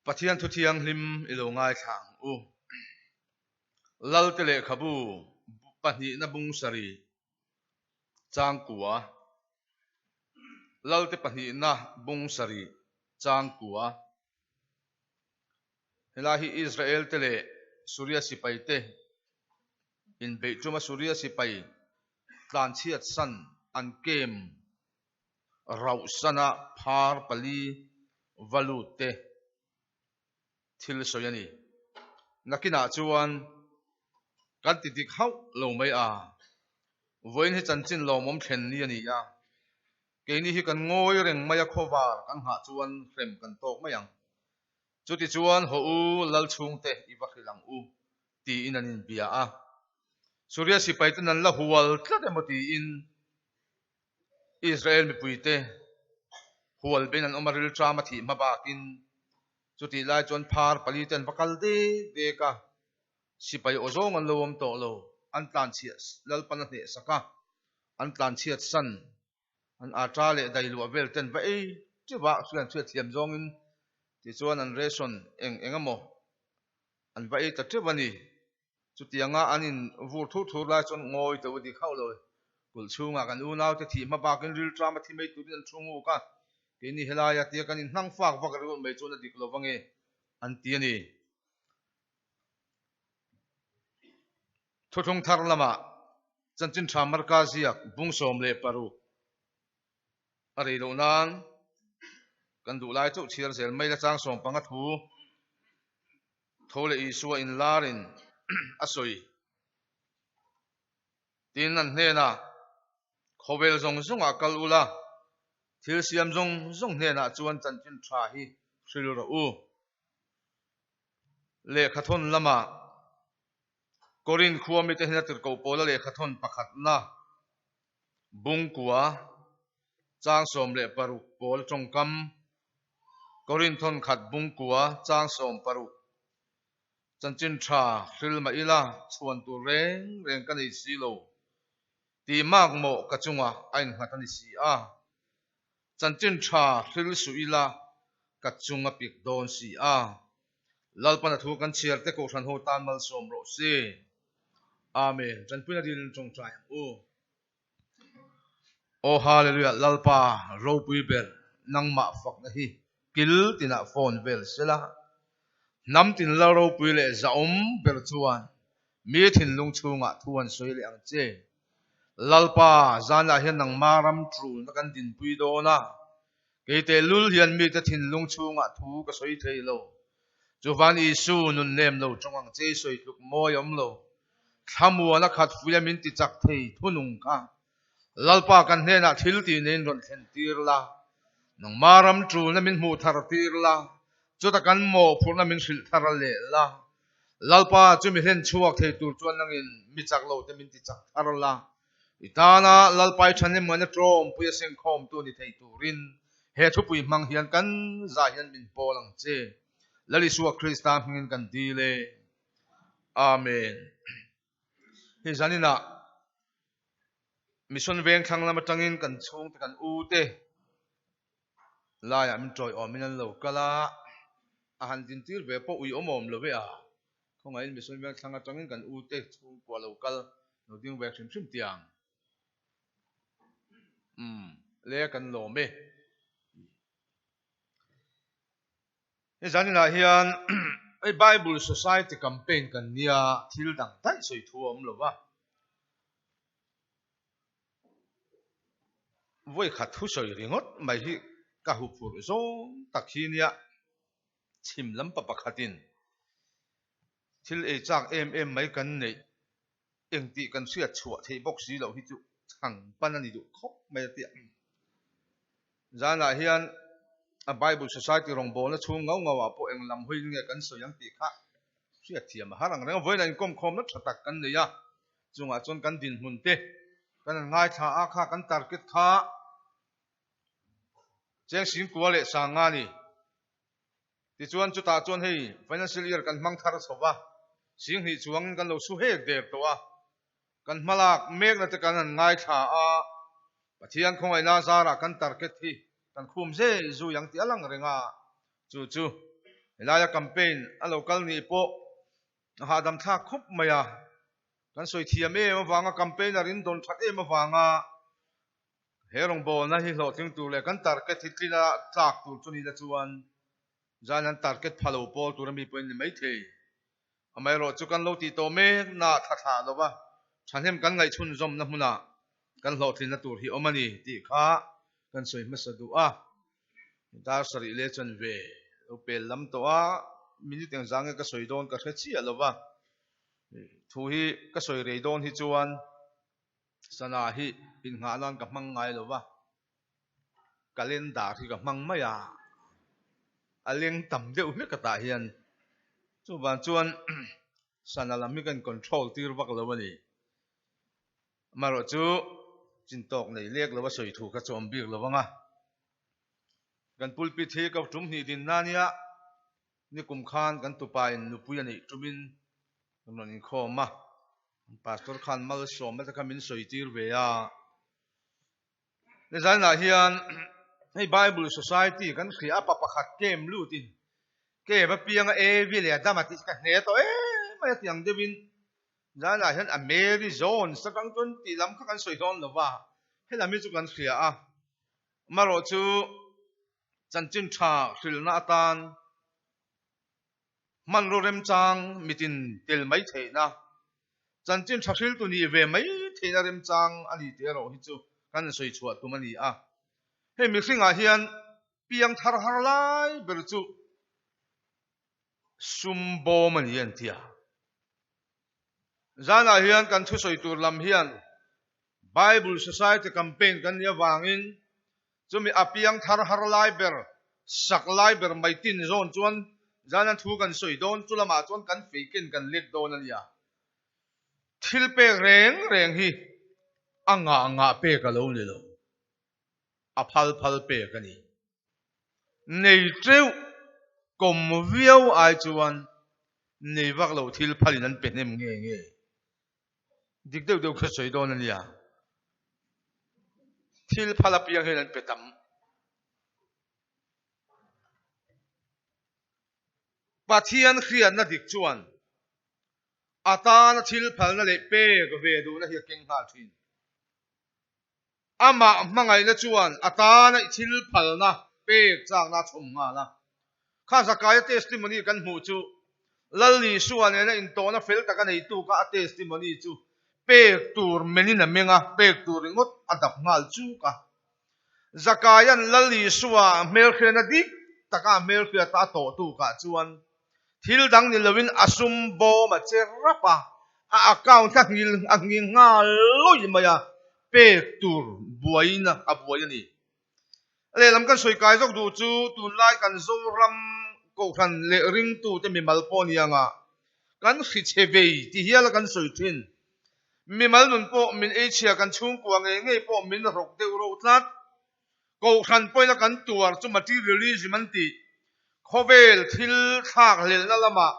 Pathian thu thianghlim i lo ngaithla ang u. Lalte lehkhabu pahnihna bung sarih changkua Lalte pahnihna bung sarih changkua Helai hi Israel te leh Suria sipai te inbeih tuma Suria sipai tlanchhiat san an kem rauhsana phar pali va lut te thil sawi a ni. Nakinah chuan kan ti dik hauh lo mai a, vawiin hi chanchin lawmawm thlen ni a ni a, keini hi kan ngawi reng mai a khawvar kan nghah chuan hrem kan tawk mai ang. Chutichuan haw u lal chhungte i va hrilh ang u tiin an inbia a. Suria sipaiten an la hual tlat emaw tiin Israel mipuite hual bein an awm a, rilṭam a thih hma bakin chutih lai chuan phar palite an va kal dek dek a, sipai aw zawng an lo awm tawh lo, an tlanchhiah Lalpan a hnehsak a, an tlanchhiat san an ata leh dai luah vel ten va ei teuh a, hriat hriat thiam zawngin tichuan an ration eng eng emaw an va ei ta teuh a ni. Chutianga an in vur thur thur lai chuan ngawi teuh a dik hauh lo. Kulh chhungah kan unaute thih hma bakin rilṭam a thi mai turin an thu nguk a, keini helaia tia kan in hnang fak vak ringawt mai chuan a dik lo vange an ti a ni. Thuthlung thar lamah chanchin tha Marka ziak bung 16 a rei loh nan kan duh lai chauh chhiar zel mai la chang 15 thu Tho leh Isua inlarin a sawi. Tin, an hnenah, Khawvel zawng zawngah kal ula, thil siam zawng zawng hnenah chuan chanchin tha hi hril rawh u. Lehkhathawn lamah Korinth khua mite hian a tirhkoh pawla lehkhathawn pakhatna bungkua chang 16 pawl tawngkam Korinth thawn khat bungkua chang 16 chanchin tha hril mah ila chhuan tur reng reng ka nei si lo tih mak mawh ka chungah a innghat a ni si a. Chanchin tha hril suh ila ka chung a pik dawn si a. Lalpan a thu kan chhiar te Kohhran ho tan malsawm rawh se. Amen. Tanpuina dilin tawngtai ang u. Aw Hallelujah Lalpa ropui ber nangmah fakna hi kil tinah phone vel sela. Hnam tin lal ropui leh zahawm ber chuan mi thinlung chhungah thu an sawi leh ang che. Lalpa, zanah hian nangma ram tulna kan dinpui dawn a, kei tehlul hian mite thinlung chhungah thu ka sawi thei lo. Chuvan Isu nun nem lo tawng ang che i sawi tluk mawi awm lo. Thlamuan a khat fuia min ti chak thei thunung kha. Lalpa kan hnenah thil tih neiin rawn thlen tir la, nangma ram tulna min hmuh thar tir la, chuta kan mawhphurhna min hrilh thar leh la. Lalpa chu mi hlen chhuak thei tur chuan nangin mi chak lo te min ti chak thar la. I tana Lalpa i thahnemngaihna tlawmpui a sengkhawmtu ni thei turin he thupui hmang hian kan zah hian min pawl ang che. Lal Isua Krista hmingin kan dil e. Amen. Hei zaninah Mission Veng thlang lam atangin kan chhungte kan u te Laiah min tawiawmin an lo kal a, a han dintir ve pawh ui awm awm lo ve a, khawngaihin Mission Veng thlang atangin kan ute chhungkua lo kal lo ding ve hrim hrim tiang. Umm, le kan lawm e. He zaninah hian hei Bible Society campaign kan nia thil dang daih sawi thu a awm lo va. Vawi khat thu sawi ringawt mai hi ka hu phurh zawng tak hi nia chhim lam pa pakhatin thil ei chak em em mai kan neih engtih kan hriat chhuah theih bawk si loh hi chu chhang pan a ni duh khawp mai a tia. Zanah hian a Bible Society rawngbawlna chhung ngau ngau ah pawh eng lam hawiin nge kan sawi ang tih kha hriat thiam a har ang reng a. Vawiin ah inkawmkhawmna tha tak kan nei a, Chungah chuan kan dinhmun te kan han ngaithla a, kha kan target kha cheng singkua leh sanga a ni. Tichuan chutah chuan hei financial year kan hmang thar chho va, singhnih chuangin kan lo su hek der tawh a, kan hmalak mekna te kan han ngaithla a, Pathian khawngaihna zarah kan target hi kan khum zei zui ang tih a lang reng a, chu chu. Helaia campaign a lo kal nih pawh a hahdam thlak khawp mai a, kan sawi thiam em avanga campaigner in dawn that em avanga he rawngbawlna hi hlawhtling tur leh kan target hi tlina tlak tur chu ni la chuan zan an target pha lo pawl tur ami pawhin ni maithei. Amaherawhchu kan lo tih tawh mek na thla thlah lo va, thahnem kan ngaihchhunzawmna hmunah kan hlawhtlinna tur hi awm a ni tih kha kan sawi hmasa duh a. Dar sarih leh chuan ve lo pel lam tawh a, minute engzah nge ka sawi dawn ka hre chiah lo va, thu hi ka sawi rei dawn hi chuan sana hi innghah nan ka hmang ngai lo va, calendar hi ka hmang mai a, a leng tam deuh hlek a tah hian chuvang chuan sana lam hi ka in control tir vak lo a ni. Amaherawh chu chintawk nei lek lo a sawi thu kha chawm bik lo ang a, kan pulpit hi ka tum hnih din na nia, nikum khan kan tupa in nupui a neih tumin kan rawn inkhawm a, pastor khan malsawmna te kha min sawi tir ve a. Nizanah hian hei Bible Society kan hria a pa pakhat kem lutin kem apianga Evi leh Adama tih ka hne tawh em mai a tih ang deuhin zanah hian a Mary Jones atang chuan tih lam kha kan sawi dawn lo va, helam hi chu kan hria a. Amaherawh chu chanchin tha hrilhna atan hmanraw remchang mitin tel mai theihna, chanchin tha hriltu nih ve mai theihna remchang a ni tih erawh hi chu kan sawi chhuah tum a ni a. Hei mihringah hian piang thar har lai ber chu sum bawm a ni an ti a. Zanah hian kan thusawi tur lam hian Bible Society campaign kan nih avangin chumi a piang thar har lai ber, sak lai ber mai tin zawn chuan zan an thu kan sawi dawn, chu lamah chuan kan fei ken kan let dawn a nia. Thil pek reng reng hi a ngah ngah pek a lo ni lo, a phal phal pek a ni. Nei teuh kawm viau ai chuan nei vak lo thil phalin an pe hnem nge nge. Dik deuh deuh kha sawi dawn a nia. Thil phal apiang hian an pe tam. Pathian hriatna dik chuan a tana thil phalna leh pek ve duhna hi a keng nghal thin. Amah hmangaihna chuan a tana i thil phalna pek chakna a chhawm nghal a. Kha Zakaia testimony kan hmuh chu Lal Isua nena intawhna fel taka neitu kha a testimony chu pek tur menin a meng a, pek tur ringawt a dap nghal chuk a. Zakaia'n Lal Isua hmelhriatna dik taka a hmelhriata a tawh tukah chuan thil dang ni loin a sum bawm a che rap a, a account kha nghil a nghing nghal lawih mai a, pek tur buaina a buai a ni. Lehlam kan sawi kai zawk duh chu tunlai kan Zoram Kohhran leh ringtute mimal pawh ni anga kan hrichhe vei ti hial a kan sawi thin. Mimal nun pawh min eichhia kan chhungkua ngei ngei pawh min rawk deuh reuh tlat. Kohhran pawhin a kan tuar chu materialism an tih. Khawvel thil thlak hlelhna lamah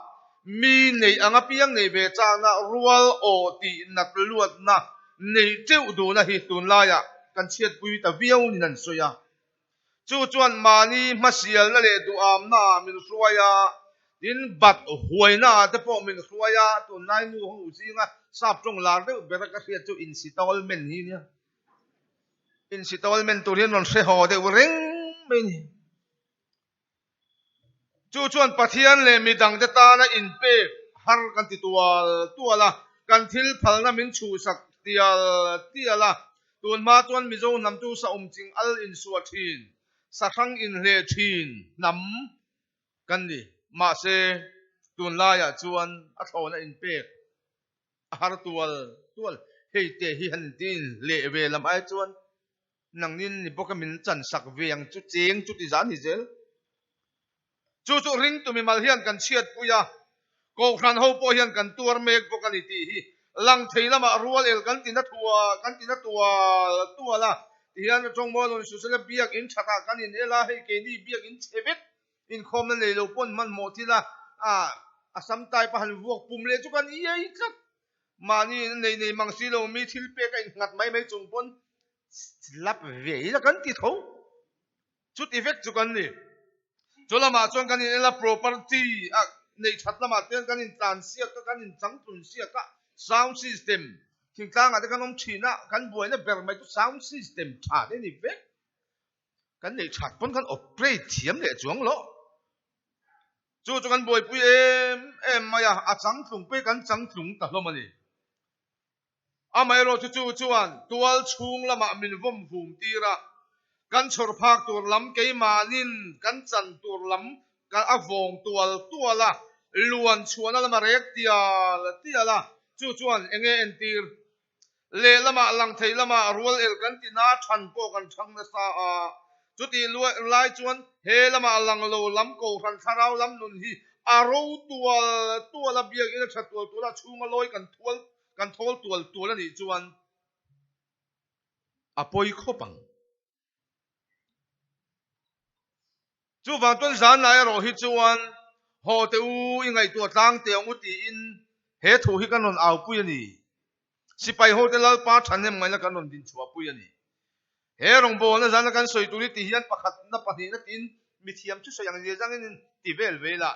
mi neih ang apiang neih ve chakna rual aw tih nat luatna neih teuh duhna hi tunlaiah kan chhiatpui ta viau niin an sawi a. Chu chuan mahni hmasialna leh duhamna ah min hruai a, tin bat huaina ah te pawh min hruai a, tunlai nu ho zinga sap tawng lar deuh bera ka hriat chu insitawlmen hi nia. Insitawlmen tur hian rawn hre haw deuh reng mai a ni. Chu chuan Pathian leh mi dangte tana inpek har kan ti tual tual a, kan thil phalna min chhuhsak tial tial a. Tun hma chuan Mizo hnam chu saum ching al insuah thin, sahrang inhleh thin hnam kan ni. Mahse, tunlaiah chuan a thlawhna inpek a har tual tual. Hei te hi han inti inhleh ve lam ai chuan Nangnin ni bawka min chan sak ve ang chu cheng chu ti zan ni zel. Chu chu ringtu mimal hian kan chhiatpui a, Kohhran ho pawh hian kan tuar mek bawk a ni tih hi lang thei lamah rual el kan ti na thua kan ti na tual tual a ti hian tawngmaw lun susela biak in thatah kan in el a, hei keini biak in chhe vek inkhawmna nei lo pawn hmanhmawh thil a a sam type a han vuak pum leh chu kan iai tlat. Mahni nei nei mang si lo mi thil pek a innghat mai mai chung pawn lap ve ila kan ti tho. Chuti vek chu kan ni. Chu lamah chuan kan in en a, property a neih that lamah te kan in tlan siak a, kan in changtlun siak a, sound system thingtlangah te kan awm thin a, kan buaina ber mai chu sound system tha te ni vek. Kan neih that pawn kan operate thiam leh chuang loh. Chu chu kan buaipui em em mai a, a changtlung pawh hi kan changtlung ta hlawm a ni. Amaherawhchu chu chuan tual chhung lamah min vawm vum tir a, kan chhawr phak tur lam keimahnin kan chan tur lam a vawng tual tual a, luan chhuahna lama rek tial tial a, chu chuan enge entir? Lehlamah lang thei lamah rual el kan ti na than pawh kan thang nasa a, chutih lai chuan he lamah lang lo lam kohhran thlarau lam nun hi a ro tual tual a, biakinn a tha tual tual a, chhunga lawi kan thual kan thawl tual tual a nih chuan a pawi khawp ang. Chuvang chuan zan lai erawh hi chuan haw teh u i ngaihtuah tlang teh ang u tiin he thu hi kan rawn aupui a ni. Sipai ho te Lalpa thahnem ngaihna kan rawn dinchhuahpui a ni. He rawngbawlna zana kan sawi tur hi ti hian pakhatna pahnihna tiin mithiam thusawi ang zia zangin in ti vel vel a.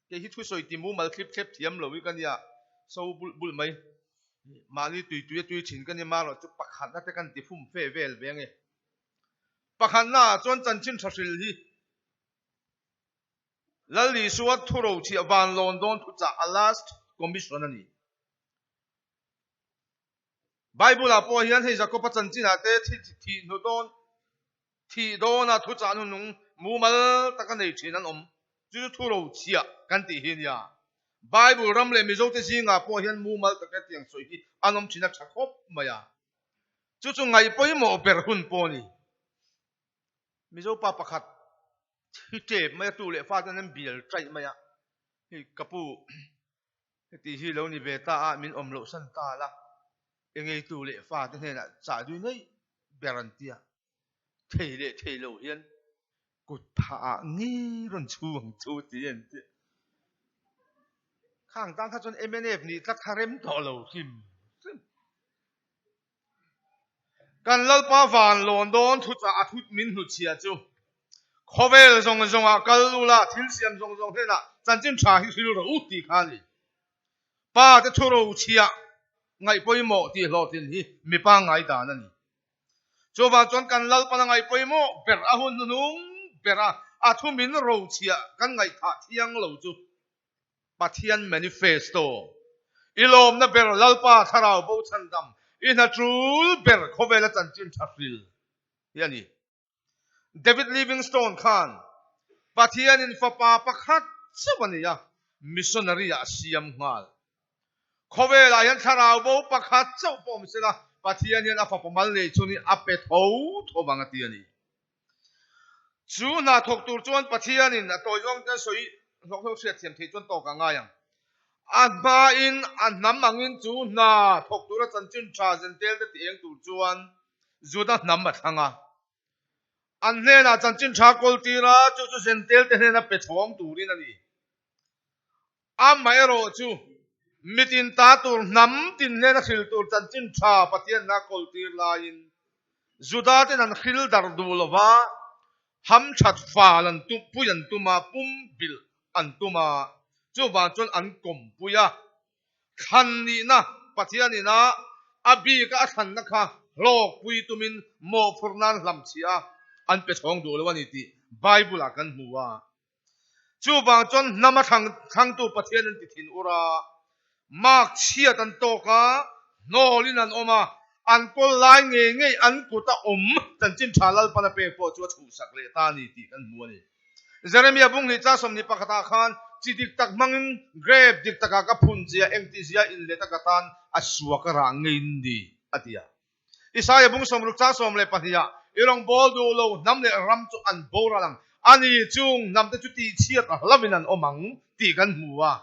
Kei hi thusawi ti mumal thlip thlep thiam lo hi ka nia, so bulh bulh mai. Mahni tui tui a tui thin ka ni marawh chu pakhatna te kan ti fum fe vel ve ange. Pakhatna ah chuan chanchin tha hril hi Lal Isua thuro chhiah van lawn dawn thuchah a last commission a ni. Bible ah pawh hian hei Jakob-a chanchin ah te thi thih hnu dawn thih dawna thuchah hnunung mumal taka nei thin an awm. Chu chu thuro chhiah kan tih hi nia. Bible ram leh Mizote zingah pawh hian mumal taka tiang sawi hi an awm thin a tha khawp mai a. Chu chu ngaih pawimawh ber hun pawh a ni. Mizo pa pakhat thi tep mai a tu leh fa ten an bial taih mai a. Hei ka pu heti hi lo ni ve ta a min awm loh san ta la engeitu leh fa te hnenah chah dui nei ber an tia. Thei leh thei lo hian kut phah ah ngei rawn chhu ang chu ti an ti. Khang tang kha chuan mnf nih tlat kha rem tawh lo hrim hrim. Kan Lalpa van lawn dawn thuchah a thut min hnutchhia chu khawvel zawng zawngah kal ula thil siam zawng zawng hnenah chanchin tha hi hril rawh u tih kha a ni. Pa te thu rochhiah ngaih pawimawh tih hlawhtlin hi mipa ngaidan a ni. Chuvang chuan kan Lalpana ngaih pawimawh ber a hun hnuhnung ber a, a thu min rochhiah kan ngaihthah thiang lo chu Pathian manifesto i lawmna ber Lalpa thlarau bo chhandam i hna tul ber khawvela chanchin tha hril hi a ni. David Livingstone khan Pathianin fapa pakhat chauh a nei a, missionary ah a siam nghal. Khawvelah hian thlarau bo pakhat chauh pawh awm sela Pathian hian a fapa mal nei chungin a pe tho tho vang a ti a ni. Chu hna thawk tur chuan Pathianin a tawi zawng te sawi hlawk hlawk hriat thiam theih chuan tawk a ngai ang. A hmain a hnam angin chu hna thawk tura chanchin tha zentel te ti eng tur chuan Juda hnam a thlang a. An hnenah chanchin tha kawl tir a, chu chu zentel te hnena pe chhawng turin a ni. Amaherawh chu mitin ta tur hnam tin hnena hril tur chanchin tha Pathianna kawl tir laiin Juda ten an hril dar duh lo va, hamthat fal an tum pui an tum a, pum bilh an tum a, chuvang chuan an kawm pui a. Thlan nihna Pathian ina a bika a thlanna kha hlawk pui tumin mawhphurh nan hlamchhiah a an pe chhawng duh lo a ni tih Bible ah kan hmu a. Chuvang chuan hnam a thlang thlangtu Pathian an ti thin ur a, mark chhiat an tawk a, hnawlin an awm a, an kawl lai ngei ngei an kut a awm chanchin tha Lalpan a pek pawh chu a chhuhsak leh ta a ni tih kan hmu a ni. Jeremia bunghnih cha 21 ah khan chi dik tak hmangin grape dik takah ka phun chia engtizia inlet a ka tan a suak a rah ngei ni a ti a. Isaia bung 60 chang 12 ah i rawngbâwl duh lo hnam leh ram chu an boral ang, ani chung hnamte chu tihchhiat hlauhin an awm ang tih kan hmu a.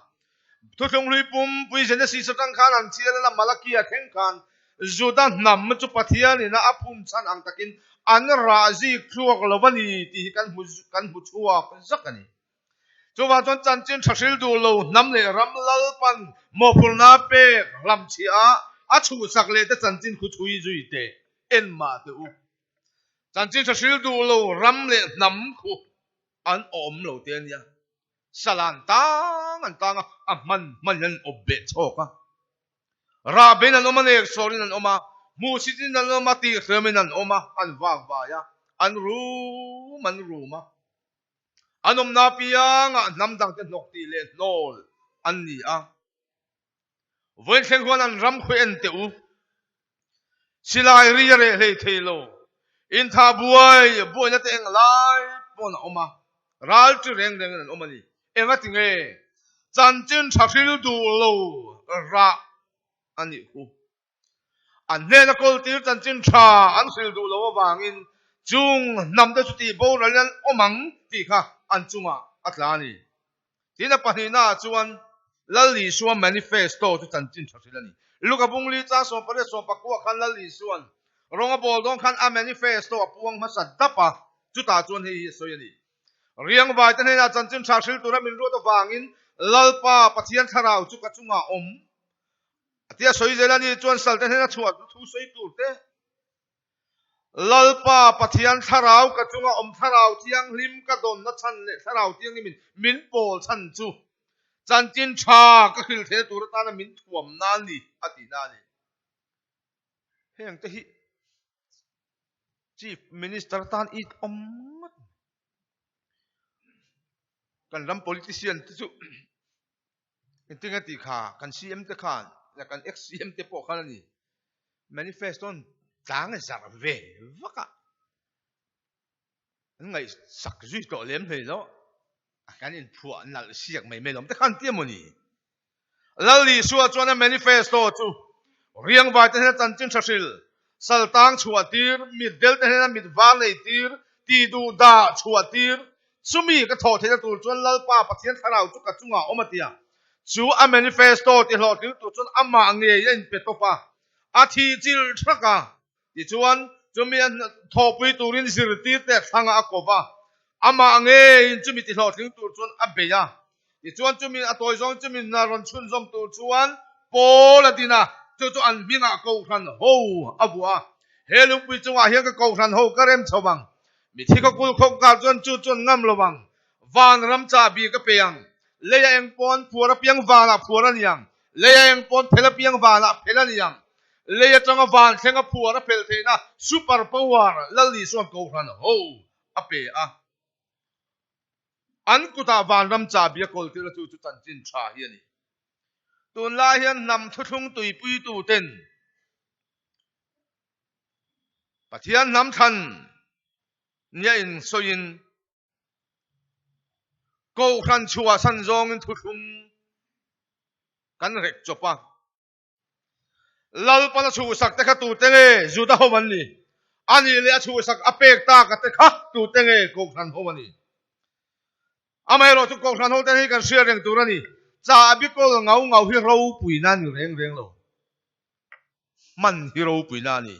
Thuthlung hlui pumpui Genesis atang khan an chhiar a, Malakia thleng khan Juda hnam chu Pathian ina a phun chhan ang takin an rah zik thluak lo a ni tih hi kan hmu kan hmu chhuak zak a ni. Chuvang chuan chanchin tha hril duh lo hnam leh ram Lalpan mawhphurhna pek hlamchhiah a, a chhuhsak leh te chanchin khu chhui zui teh en mah teh u. Chanchin tha hril duh lo ram leh hnam khu. An awm lo te a nia. Sal an tang an tang a, a hman hman hian an awp beh chhawk a. Rahbein an awm a, neksawrin an awm a, hmuhsitin an awm a, tihhriamin an awm a, an vak vai a, an rum an rum a. An awmna apiangah hnam dangte hnawk tih leh hnawl an ni a. Vawiin thleng huan an ram khawi en teh u. Silai ri a reh hlei thei lo. Intha buai buaina te eng lai pawn a awm a, ral chi reng rengin an awm a ni. Enga ti nge? Chanchin tha hril duh lo rah a nih khu. An hnena kawltir chanchin tha an hril duh lo avangin chung hnam te chu tih boralin an awm ang tih kha an chungah a tla a ni. Tin a pahnihnaah chuan Lal Isua manifesto chu chanchin tha hrilh a ni. Luka bungli chang 18 14 khan Lal Isua'n rawng a bawl dawn khan a manifesto a puang hmasa dap a, chutah chuan hei hi a sawi a ni. Riangvai te hnenah chanchin tha hrilh tura min ruat avangin Lalpa Pathian thlarau chu ka chungah awm a tia sawi zel a ni. Chuan salte hnena chhuah thu sawi tur te Lalpa Pathian thlarau ka chunga awm thlarau thianghlim ka dawnna chhan leh thlarau thianghlimin min pawl chhan chu chanchin tha ka hrilh theihna tur atana min thuam na a ni a tihna a ni. Heng te hi Chief Minister tan it awm ngawt mai. Kan ram politician te chu engtin nge tih kha kan CM te khan leh kan ex CM te pawh khan a ni. Manifesto an tlang zarh ve vak a, an ngaihsak zui tawh lem hlei lo, kan inphuah nalh siak mai mai lo te khan tia mawni. Lal Isua chuan a manifesto chu riangvai te hnena chanchin tha hril, saltang chhuah tir, mitdel te hnena mit var nei tir, ti duh dah chhuah tir, Chumi ka thawh theihna tur chuan Lalpa Pathian thlarau chu ka chungah awm a ti a. Chu a manifesto ti hlawhtling tur chuan amah ngei a inpe tawp a, a thih chilh thak a. Tichuan, chumi a thawhpui turin zirtirte a thlangah a kawp a, amah ngeiin chumi ti hlawhtling tur chuan a bei a. Tichuan, chumi a tawi zawng chumi hna rawn chhunzawm tur chuan Paul a din a, chu chu an hmingah Kohhran ho a vuah a. He lungpui chungah hian ka Kohhran ho ka rem chho vang. Mithi ka kul khawk nghal chuan chu chuan ngam lo ang. Van ram chahbi ka pe ang. Lei a eng pawn phuar apiang vanah phuar a ni ang. Lei a eng pawn phel apiang vanah phel a ni ang. Lei atanga van thleng a phuar a phel theihna super power Lal Isua'n Kohhran ho a pe a. An kutah van ram chahbi a kawl tirh a chu chu chanchin tha hi a ni. Tunlai hian hnam thuthlung tuipuituten Pathian hnam thlan nia insawiin Kohhran chhuah san zawngin thuthlung kan rek chawp a. Lalpan a chhuhsak te kha tute nge Juda ho an ni? A nih leh a chhuhsak a pek tak a te kha tute nge Kohhran ho a ni? Amaherawhchu Kohhran hote hi kan hriat reng tur a ni. Chahbi kawl ngau ngau hi ropuina a ni reng reng lo. Hman hi ropuina a ni.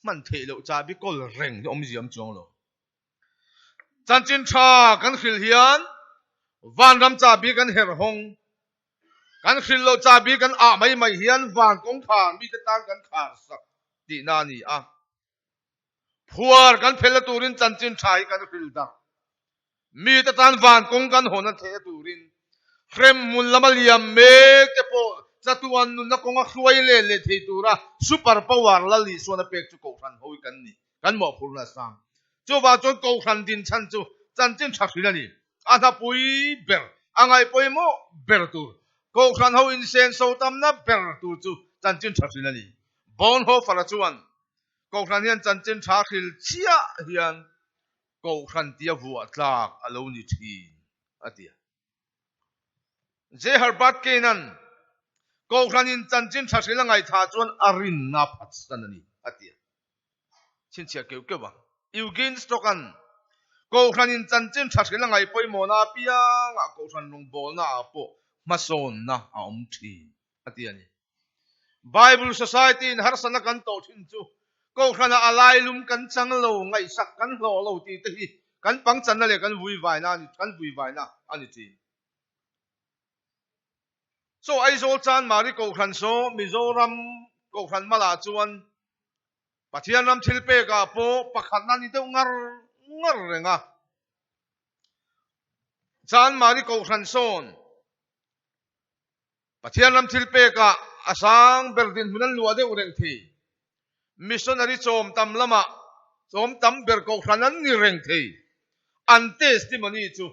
Hman theih loh chahbi kawl reng hi awmzia awm chuang lo. Chanchin tha kan hrilh hian vanram chahbi kan herh hawng. Kan hrilh loh chahbi kan ah mai mai hian van kawngkhar mite tan kan khar sak tihna a ni a. Phuar kan phelna turin chanchin tha hi kan hrilh dak. Mite tan van kawng kan hawn a theihna turin hremhmun lama liam mek te pawh chatuan nunna kawnga hruai leh leh thei tura super power Lal Isuan a pek chu Kohhran ho hi kan ni. Kan mawhphurhna a sang. Chuvang chuan Kohhran din chhan chu chanchin tha hrilh a ni. A hnapui ber, a ngaihpawimawh ber tur, Kohhran ho insenso tamna ber tur chu chanchin tha hrilh a ni. Bonhoeffer-a chuan Kohhran hian chanchin tha hril chiah hian Kohhran tia vuah tlak a lo ni thin, a ti a. J. Herbert Kane-a'n Kohhranin chanchin tha hril a ngaihthah chuan a rinna phatsan a ni, a ti a. Chhinchhiah keuh keuh a. Eugene Stock-a'n Kohhranin chanchin tha hril a ngaih pawimawhna apiangah Kohhran rawngbawlnaah pawh hmasawnna a awm thin, a ti a ni. Bible Society in harsatna kan tawh thin chu Kohhranah a lailum kan chang lo, ngaihsak kan hlawh lo tih te hi kan pangchanna leh kan vuivaina a ni, kan vuivaina a ni thin. Chaw Aizawl Chanmari Kohhran saw Mizoram Kohhran malah chuan Pathian ram thil pekah pawh pakhatna ni deuh ngar ngar reng a. Chanmari Kohhran sawn Pathian ram thil pekah a sang ber dinhmun an luah deuh reng thei. Missionary chawm tam lamah chawm tam ber Kohhran an ni reng thei. An testimony chu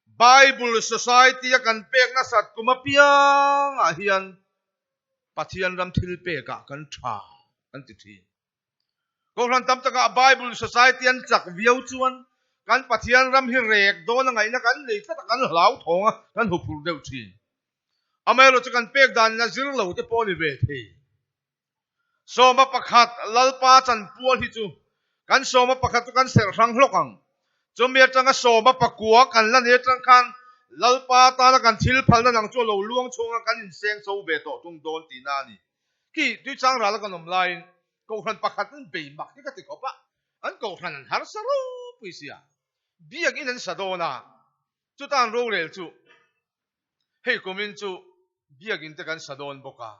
Bible Society a kan pek nasat kum apiangah hian Pathian ram thil pekah kan tha an ti thin. Kohhran tam takah Bible Society an chak viau chuan kan Pathian ram hi rek dawn a ngaihna kan nei tlat a, kan hlauthawng a, kan huphurh deuh thin. Amaherawhchu chu kan pek danin a zir lo te pawh a ni ve thei. Sawma pakhat Lalpa chanpual hi chu kan sawma pakhat chu kan serh hrang hlawk ang. Chumi atanga sawma pakua kan la nei atang khan Lalpa tana kan thil phalna dang chu a lo luang chhunga kan inseng chho ve tawh tung dawn tihna a ni. Khi tuichang ral a kan awm laiin Kohhran pakhat an bei mak hi ka ti khawp a, an Kohhran an harsa ropui sia, biakin an sa dawn a, chuta an rorel chu hei kumin chu biakin te kan sa dawn bawk a,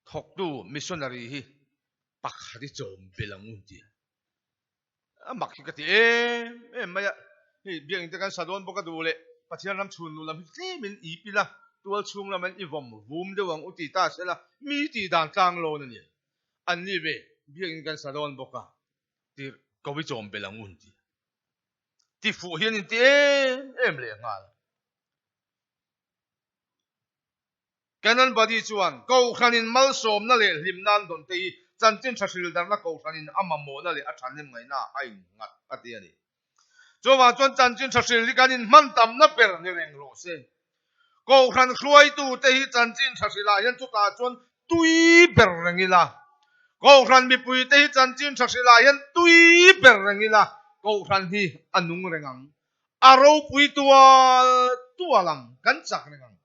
thawktu missionary hi pakhat i chawm belh ang un tia. A mak hi ka ti em em mai a, hei biakinn te kan sa dawn bawk a duh leh Pathian ram chhun luh lam hi tlemin i pil a, tual chhung lam an i vawm vum deuh ang u ti ta se la, mi tih dan tlang lawn a nia. An ni ve, biakinn kan sa dawn bawk a, tir ko i chawm belh ang u an ti. Ti fuh hian in ti em em leh nghal. Canon Body chuan Kohhranin malsawmna leh hlimna an dawn te hi chanchin tha hrildarna Kohhranin a mamawhna leh a thahnem ngaihna a innghat a ti a ni. Chuvang chuan chanchin tha hril hi kan inhman tamna ber ni reng rawh se. Kohhran hruaitute hi chanchin tha hrilah hian chutah chuan tui ber reng ila. Kohhran mipuite hi chanchin tha hrilah hian tui ber reng ila Kohhran hi a nung reng ang. A ropui tual tual ang, kan chak reng ang.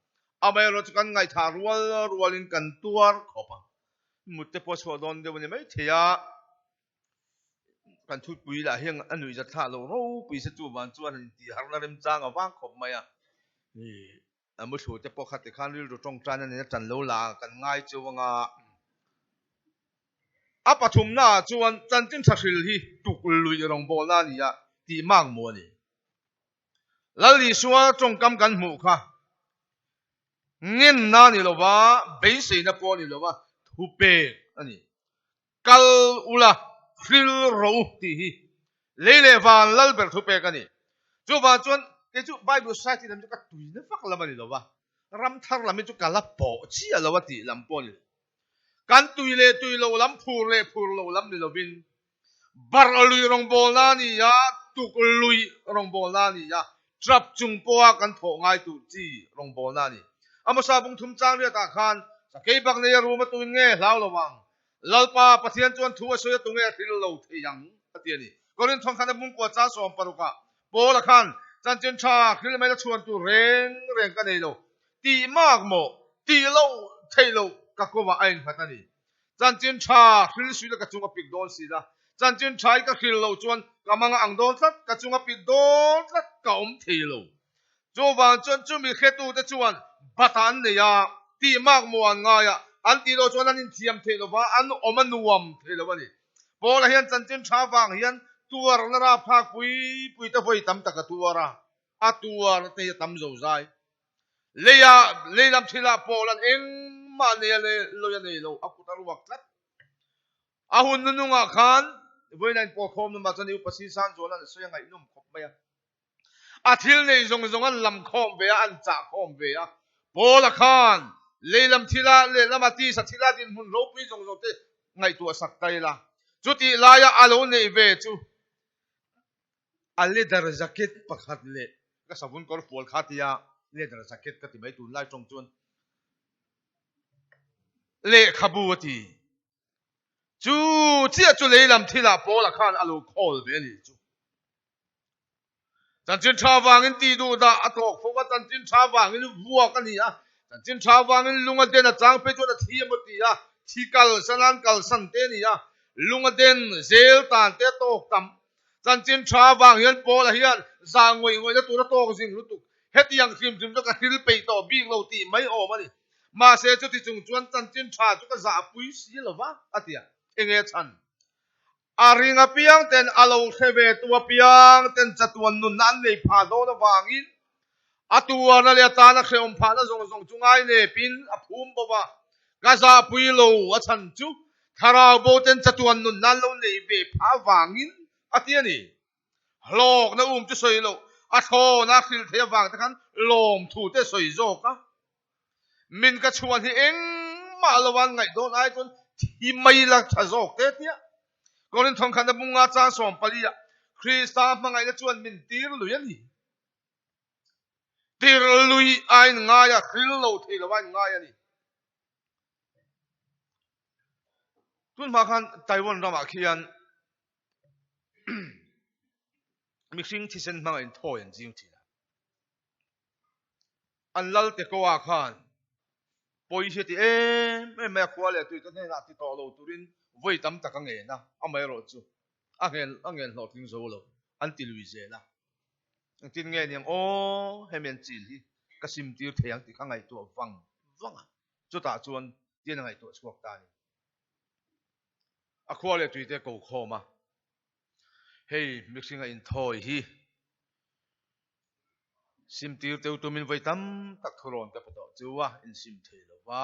Amaherawhchu chu kan ngaihthah rual rualin kan tuar khawp a, mut te pawh a chhuah dawn deuh a ni maithei a, kan thutpui lah hian a nuih zat thlah lo ropui se chuvang chuan han intih harna remchang a vang khawp mai a, a muthlu te pawh kha tikhan rilru tawngtaina nena tan lo la kan ngai cheu anga. A pathumnaah chuan chanchin tha hril hi tuk luih rawngbawlna a ni a tih mak maw a ni. Lal Isua tawngkam kan hmuh kha ngenna a ni lo va, beiseina pawh a ni lo va, thupek a ni. Kal ula, hril rawh u tih hi lei leh van lal ber thupek a ni. Chuvang chuan kei chu Bible Society lam chu ka tuina vak lam a ni lo va, ram thar lam hi chu ka la pawh chiah lo a tih lam pawh a ni lo. Kan tui leh tui lo lam, phur leh phur lo lam ni lovin Barh lui rawngbawlna a ni a, tuk lui rawngbawlna a ni a, trap chung pawha kan thawh ngai tur chi rawngbawlna a ni. Amosa bung thum chang riatah khan sakei bak nei a rum a tuin nge hlau lo ang? Lalpa Pathian chuan thu a sawi a tu nge a hril lo thei ang? a ti a ni. Korinth khan a bungkua chang 16 ah Paula khan chanchin tha hril mai la chhuan tur reng reng ka nei lo tih mak maw tih loh theih loh ka kawngah a innghat a ni. Chanchin tha hril suila ka chung a pik dawn si la, chanchin tha i ka hril loh chuan ka mang a ang dawn tlat, ka chung a pik dawn tlat ka awm thei lo. Chuvang chuan chumi hretute chuan bata an nei a, tih mak maw an ngai a, an tih loh chuan an inthiam thei lo va, an awm a nuam thei lo a ni. Paula hian chanchin tha vang hian tuarna rapthlak pui pui te vawi tam tak a tuar a, a tuar te hi a tam zo zai. Leia lei lam thilah Paula'n engmah nei a lawi a nei lo, a kut a ruak tlat. A hun nunungah khan vawiin a inpawlkhawm lamah chuan i upa Sisan Zawla'n a sawi a ngaihnawm khawp mai a. A thil nei zawng zawng an lam khawm ve a, an chah khawm ve a. Paula khan lei lam thila lehlama tisa thila dinhmun ropui zawng zawng te ngaihtuah sak ta ila. Chutih laia a lo neih ve chu A leather jacket pakhat leh ka savun kawr fual kha tia leather jacket ka ti mai tunlai tawng chuan lehkhabu a ti. Chu chiah chu lei lam thilah Paula khan a lo khawl ve a nih chu. Chanchin tha vangin tih duh dah a tawk fo a, chanchin tha vangin vuak a ni a, chanchin tha vangin lung a den a chang phei chuan a thi emaw ti a, thi kalsan a an kalsan te a ni a, lung a den zel tan te a tawk tam. Chanchin tha vang hian Paula hian zah ngawih ngawihna tur a tawk zing lutuk. Hetiang hrim hrim chu ka hril peih tawh bik lo tih mai awm a ni. Mahse chuti chung chuan chanchin tha chu ka zah pui si lo va, a ti a. Enge chhan? A ring apiang ten a lo hre ve tu apiang ten chatuan nunna an nei phah dawn avangin a tuarna leh a tana hrehawm phahna zawng zawng chu ngainepin a phum bo va. Ka zahpui lo a chhan chu thlarau bo ten chatuan nunna an lo nei ve phah avangin a ti a ni. Hlawkna um chu sawi loh a thlawna a hrilh theih avang te khan lawmthu te sawi zawk a. Min ka chhuan hi engmah lo an ngaih dawn ai chuan thi mai la tha zawk te tia. Korinth thawnkhatna bunga chang 14 ah Krista hmangaihna chuan min tir lui a ni. Tir lui a inngai a, hril lo thei lo a inngai a ni. Tun hma khan Taiwan ramah khian mihring thisen hmanga inthawi an zing thin a. An lal te ko ah khan pawi hi a ti em em mai a, khua leh tui te hnenah ti tawh lo turin vawi tam tak a ngen a, amaherawh chu a ngen a ngen hlawhtling zo lo an ti lui zel a. Engtin nge niang aw hemi an chil hi ka sim tir thei ang tih kha ngaihtuah vang vang a, chutah chuan tian a ngaihtuah chhuak ta a ni. A khua leh tui te ko khawm a, hei mihring a inthawi hi Simtir teu tumin vawi tam tak thurawn ka pe tawh chu a insim thei lo va.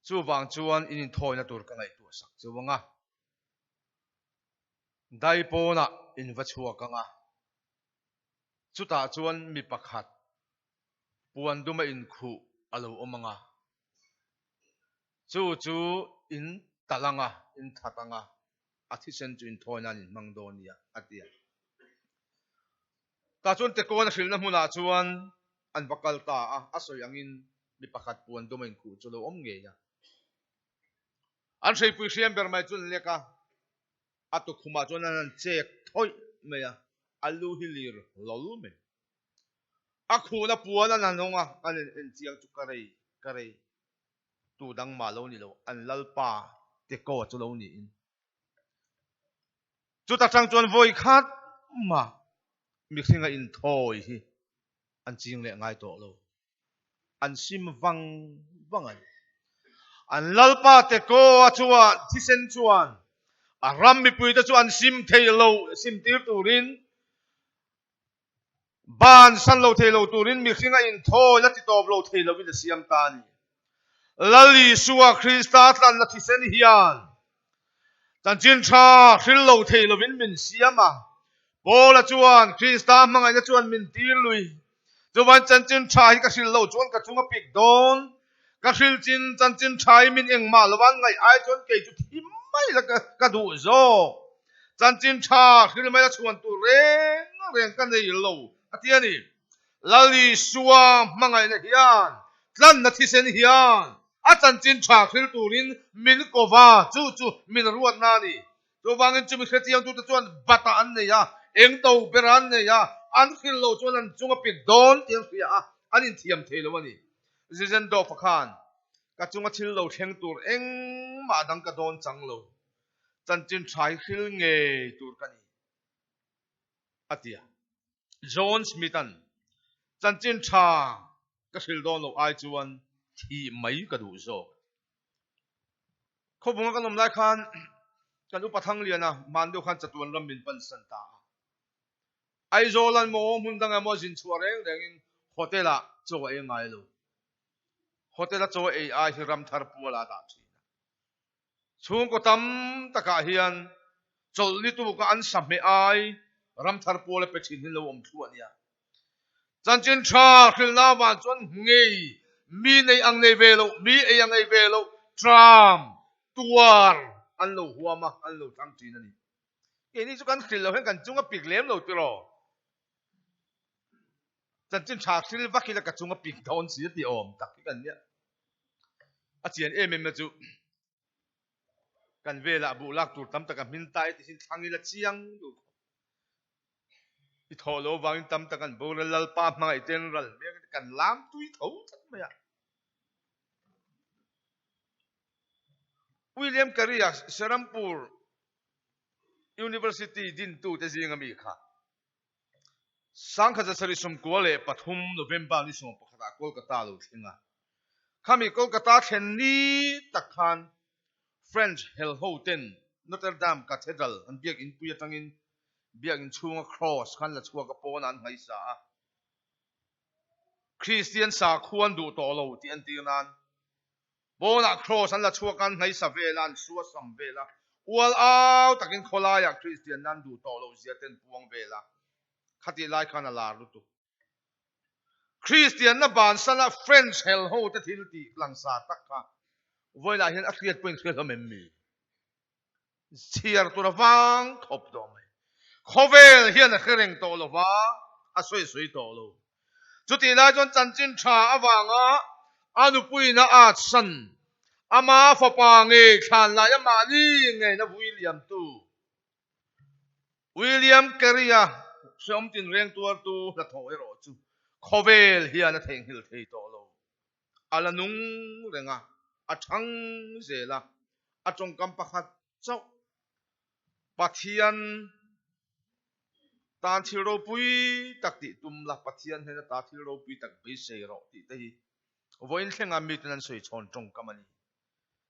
Chuvang chuan in inthawina tur ka ngaihtuah sak chu ang a. Daipawnah in va chhuak ang a. Chutah chuan mi pakhat puan duma inkhuh a lo awm ang a. Chu chu in talh ang a, in that ang a. a thisen chu inthawi nan in hmang dawn nia, a ti a. Tah chuan Tekawn a hrilhna hmunah chuan an va kal ta a, a sawi angin mi pakhat puan dum a inkhuh chu a lo awm ngei a. An hreipui hriam ber mai chu an lek a, a tukhumah chuan an han chek thawih mai a, a lu hi lir hlawl mai. A khuhna puan an han hawng a, an en chiang chu ka rei, ka rei. Tu dang mah lo ni lo, an Lalpa Tekoa chu lo niin. Chuta tang chuan vawi khat mah mihringa inthawi hi an ching leh ngai tawh lo. An sim vang vang a ni. An Lalpa Tekoa chuan thisen chuan a ram mipuite chu an sim thei lo, sim tir turin Ban san lo thei lo turin mihring a inthawi la ti tawp lo thei lovin a siam ta a ni. Lal Isua Krista tlanna thisen hian chanchin tha hril lo thei lovin min siam a. Paula chuan Krista hmangaihna chuan min tir lui. Chuvan chanchin tha hi ka hril lo chuan ka chung a pik dawn. Ka hril chin chanchin tha hi min engmah lovan ngaih ai chuan kei chu thi mai la ka duh zawk. Chanchin tha hril mai la chhuan tur reng reng ka nei lo a ti a ni. Lal Isua hmangaihna hian tlanna thisen hian a chanchin tha hril turin min ko va, chu chu min ruatna a ni. Chuvangin chumi hrechiangtute chuan batah an nei a, eng to berah an nei a, an hril lo chuan an chung a pik dawn tih an hria a, an inthiam thei lo a ni. Zizendorf-a khan, Ka chunga thil lo thleng tur engmah dang ka dawn chang lo, chanchin tha hi hril ngei tur ka ni, a ti a. John Smith-a'n, Chanchin tha ka hril dawn loh ai chuan thih mai ka duh zawk, a ti. Khawbunga kan awm lai khan kan upa Thangliana hman deuh khan chatuan ram min pansan ta a. Aizawl an maw hmun dang emaw zin chhuah reng rengin hotel ah chaw a ei ngai lo. Hotel a chaw ei ai hi ramthar pual ah a dah thin a. Chhungkaw tam takah hian chawlh ni tuka an sa hmeh ai ramthar pual a pe thin hi lo awm thlu a nia. Chanchin tha hrilhna avang chuan ngei mi nei ang nei ve loh, mi ei ang ei ve loh tram tuar an lo huam a, an lo thlang thin a ni. Keini chu kan hrilh loh hian kan chung a pik lem lo tiraw? Chanchin tha hril vak ila ka chung a pik dawn si a ti awm tak hi kan nia. A chian em em na chu kan velah buh lak tur tam tak a hmin ta e tihin thlang ila chiang duh khawp. I thawh lo vangin tam tak an boral Lalpa hmangaih ten ral mek kan lam tui tho tlat mai a. William Carey-a Serampur University dintute zinga mi kha 1993 November ni 11 ah Kolkata lo thleng a. Khami Kolkata thlen ni tak khan French hel ho ten Notre Dame Cathedral an biakinn pui atangin biakinn chhunga cross khan la chhuak a pawnah an hmaisa a. Kristian sakhua an duh tawh lo tih an tir nan pawnah cross an la chhuak a, an hmaisa vel a, an sua sam vel a, ual au takin khawlaiah Kristian an duh tawh loh zia te an puang vel a, khatih lai khan a lar lutuk. Kristianna bansana French hel ho te thil tih langsar tak kha vawilah hian a hriat pawhin hriat hlawm em mi? Chhiar tur a vang khawp tawh mai. Khawvel hian a hre reng tawh lo va, a sawi sawi tawh lo. Chutih lai chuan chanchin tha avanga a nupuiin a at san, ama fapa ngei thlan lai a mahni ngeina vui liamtu William Carey-a hreawm tinreng tuartu hnathawh erawh chu khawvel hian a theihnghilh thei tawh lo. A la nung reng a, a thang zel a, a tawngkam pakhat chauh Pathian tan thil ropui tak tih tum la, Pathian hnena ta thil ropui tak beisei rawh tih te hi vawiin thlenga miten an sawi chhawn tawngkam a ni.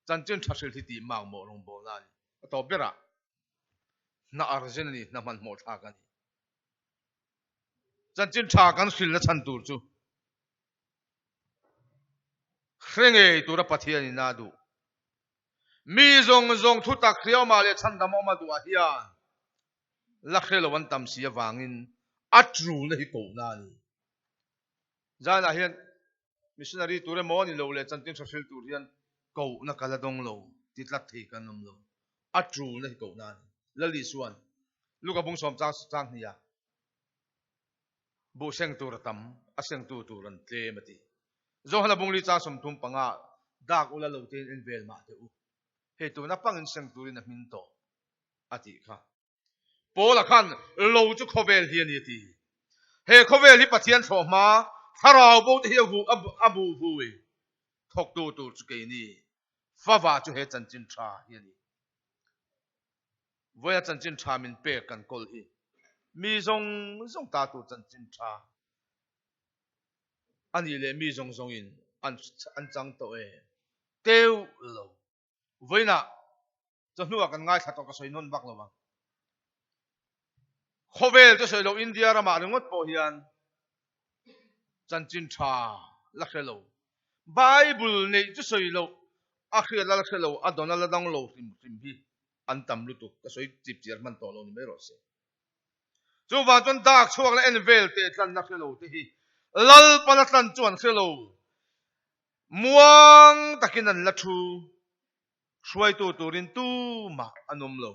Chanchin tha hrilh hi tih makmawh rawngbawlna a ni. A tawp berah hna arzen a ni, hna hmanhmawh thlak a ni. Chanchin tha kan hrilhna chhan tur chu hre ngei tura Pathian in a duh. Mi zawng zawng thutak hriaumah leh chhandam awm a duhah hian la hre lo an tam si avangin a tulna hi kohna a ni. Zanah hian Missionary tur emaw ni lo leh chanchin hre hril tur hian kohna kal a dawng lo ti tlat thei kan awm lo. A tulna hi kohna a ni. Lali chuan Luka bung sawm chang chang hnih a buh seng tur a tam, a sengtu tur an tlem a ti. Zohana bung li chang 35 dak ula lo tein en vel mah teh u. Hei tuna pangin seng turin a hmin tawh a tih kha. Paula khan lo chu khawvel hi a ni a ti. He khawvel hi Pathian thlawh hma thlarau bo te hi a vu a bu vui thawktu tur chu keini fava chu he chanchin tha hi a ni. Vawiina chanchin tha min pek kan kawl hi mi zawng zawng ta tur chanchin tha a nih leh mi zawng zawngin an an chang tawh e. Teuh lo. Vawiina chawhnuah kan ngaithla tawh ka sawi nawn vak lo ang. Khawvel te sawi lo India ramah ringawt pawh hian chanchin tha la hre lo. Bible neih chu sawi loh a hriat la la hre lo a dawn a la dang lo hrim hrim hi an tam lutuk ka sawi chip chiar hman tawh lo ni mai rawh se. Chuvang chuan dak chhuak la en vel teh tlan la hre lo te hi Lalpana tlan chu an hre lo. Muang takin an la thu. Hruaitu turin tumah an awm lo.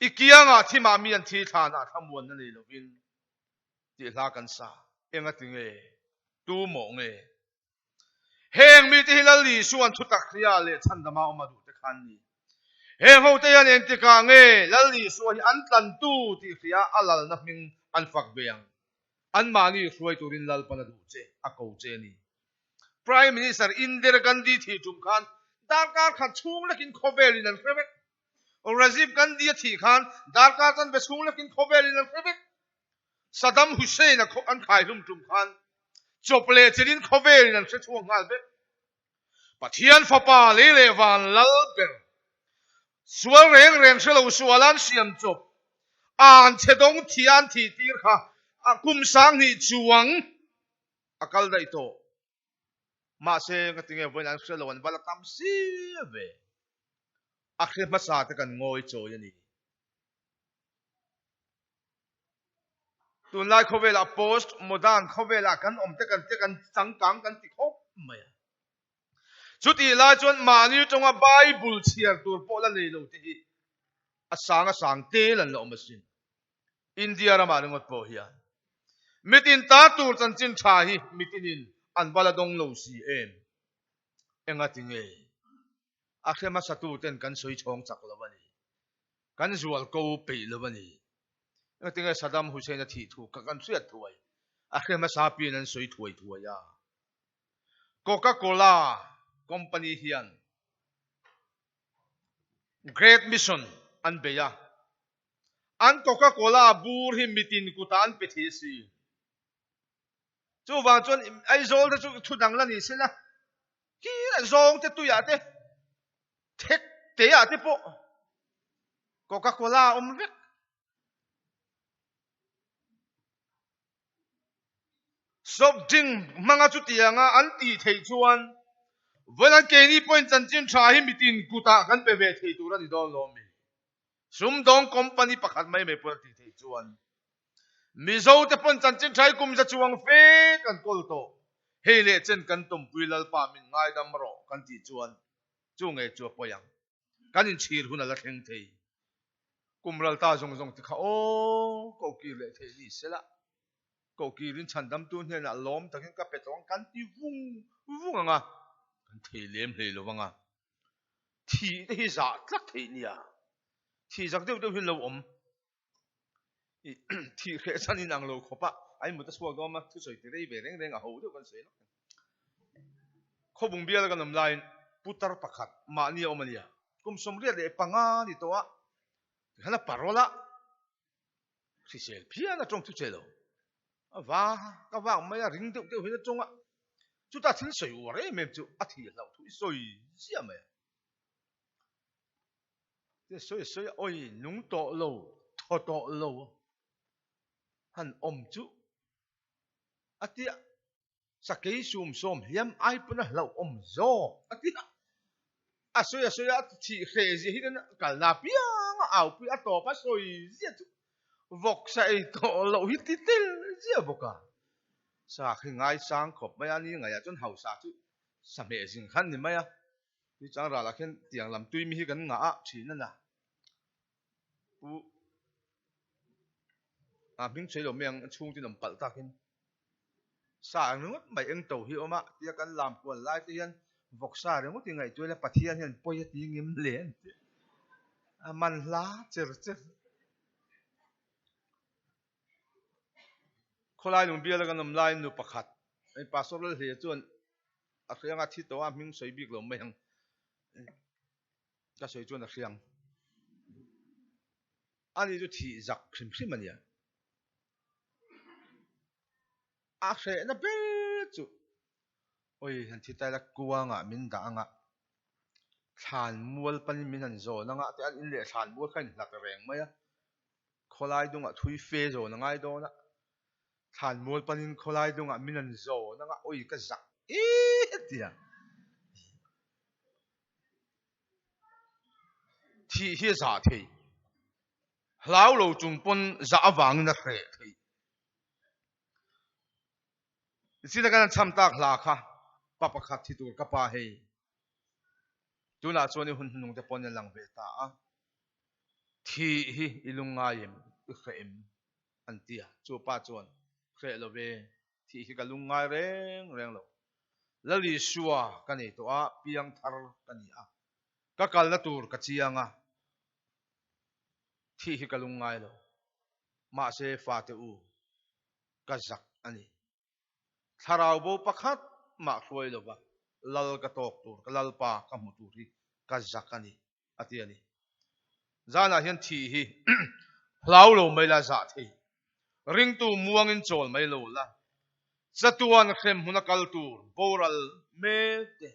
I kiangah thimah mi an thi thlanah thlamuanna nei lovin tih hla kan sa. Enga ti nge? Tu mawh nge? Heng mite hi Lal Isua'n thutak hria leh chhandama awm a duh te khan ni. Heng hote hian engtikah nge Lal Isua hi an tlantu tih hria a lalna hming an fak ve ang? Anmahni hruai turin Lalpan a duh che, a ko che a ni. Prime Minister Indira Gandhi thih tum khan darkar khat chhung lekin khawvelin an hre vek. Rajiv Gandhi a thih khan darkar chanve chhung lekin khawvelin an hre vek. Saddam Hussein a an khaihlum tum khan chawp leh chelin khawvelin an hre chhuak nghal vek. Pathian fapa lei leh van lal ber sual reng reng hre lo sual an siam chawp an chhe dawng thi an thih tir kha a kum 2000 chuang a kal daih tawh. Mahse nga tinge vawiin an hre lo an va la tam si ve. A hre hmasa te kan ngawi chawi a ni. Tunlai khawvelah post modern khawvelah kan awm te kan te kan changkang kan ti khawp mai a. Chutih lai chuan mahni tawnga Bible chhiar tur pawh la nei lo te hi a sang a sang tel an la awm asin. India ramah ringawt pawh hian mitin ta tur chanchin tha hi mitinin an va la dawng lo si em? Enga ti nge? A hre hmasa tu ten kan sawi chhawng chak lo a ni. Kan zual ko peih lo a ni. Enga ti nge Saddam Hussein a thih thu kha kan hriat thuai? A hre hmasa piin an sawi thuai thuai a. Coca-Cola company hian Great Mission an bei a. An Coca-Cola bur hi mitin kutah an pe thei a si. Chuvang chuan Aizawl te chu thu dang la ni se la, khi zawng te tuiah te, thek teah te pawh. Coca Cola awm vek. Soft drink hmanga chutianga an tih theih chuan vawiin an keini pawhin chanchin tha hi mitin kutah kan pe ve thei tur a ni dawn lo mi? Sumdawng company pakhat mai mai pawhin a tih theih chuan Mizo te pawn chanchin tha hi kum za chuang fe kan kawl tawh. Hei leh chen kan tawmpui Lalpa min ngaidam rawh kan tih chuan chu nge chu a pawi ang. Kan inchhir hun a la thleng thei. Kum ral ta zawng zawng ti kha aw ko kir leh theih ni sela. Ko kirin chhandamtu hnenah lawm takin ka pe tawh ang kan ti vung vung ang a, kan thei lem hlei lo vang a. Thih te hi zah tlat theih nia. Thih zak deuh deuh hi an lo awm. Thih hreh chan in ang lo khawp a, a inmut a chhuak dawn a, thusawi ti rei ve reng reng a ho deuh kan sawi lawk. Khawbung bial kan awm laiin putar pakhat mahni a awm a nia, kum 75 ni tawh a, tikhan a parol a, hrisel phian a tawng thu che lo, a va ka vang mai a, ring deuh deuh hian a tawng a, chutah thil sawi uar em em chu a thih hlauh thu i sawi ziah mai a. Te sawi sawi a, awi nung tawh lo, thaw tawh lo han awm chu a tia. Sakei sum sawm hliam ai pawn a hlauhawm zawk a ti a. A sawi a sawi a, thih hreh zia hi kan kalna piang a aupui a tawp a sawi zia chu vawksa ei tawh loh hi ti tel zia bawk a. Sa khi ngaisang khawp mai a, ni ngaihah chuan hausa chu sa hmeh zing khan ni mai a. Tui chang ralah khian tiang lam tui mi hi kan ngah a thin a na. Pu a hming chhui lo mai ang chhung tin awm palh takin. Sa ringawt mai eng to hi awm a, tia kan lam kual lai te hian vawksa ringawt i ngaihtuah ila Pathian hian pawi a ti ngim hle an ti. A man hla cher cher. Khawlai lung biala kan awm laiin nu pakhat, Pastor Lalhleia chuan a hriang a thi tawh a, hming sawi bik lo mai ang. Ka sawi chuan a hriang. Ani chu thih zak hrim hrim a nia. A hrehna ber chu awi han thi taila kuangah min dah anga thlan mual panin min han zawn anga te an in leh thlan mual kha in hlat reng mai a khawlai dungah thui fe zawn a ngai dawn a thlan mual panin khawlai dungah min han zawn anga awi ka zak e tia thih hi a zah thei. Hlau lo chung pawn zah avangin a hreh theih. Nichin a kan cham tak hla kha pa pakhat thi tur ka pa hei. Tunah chuan i hun hnung te pawn a lang ve ta a. Thih hi i lungngai em, i hreh em an ti a. Chu pa chuan hreh lo ve, thih hi ka lungngai reng reng lo. Lal Isua ka nei tawh a, piangthar ka ni a. Ka kalna tur ka chiang a. Thih hi ka lung ngai lo. Mahse fate u, ka zak a ni. Thlarau bo pakhat mah hruai lova lal ka tawk tur, ka lalpa ka hmu tur hi ka zak a ni, a ti a ni. Zanah hian thih hi hlau lo mai la zah thei. Ringtu muangin chawl mai lo la. Chatuan hremhmun a kal tur boral mek te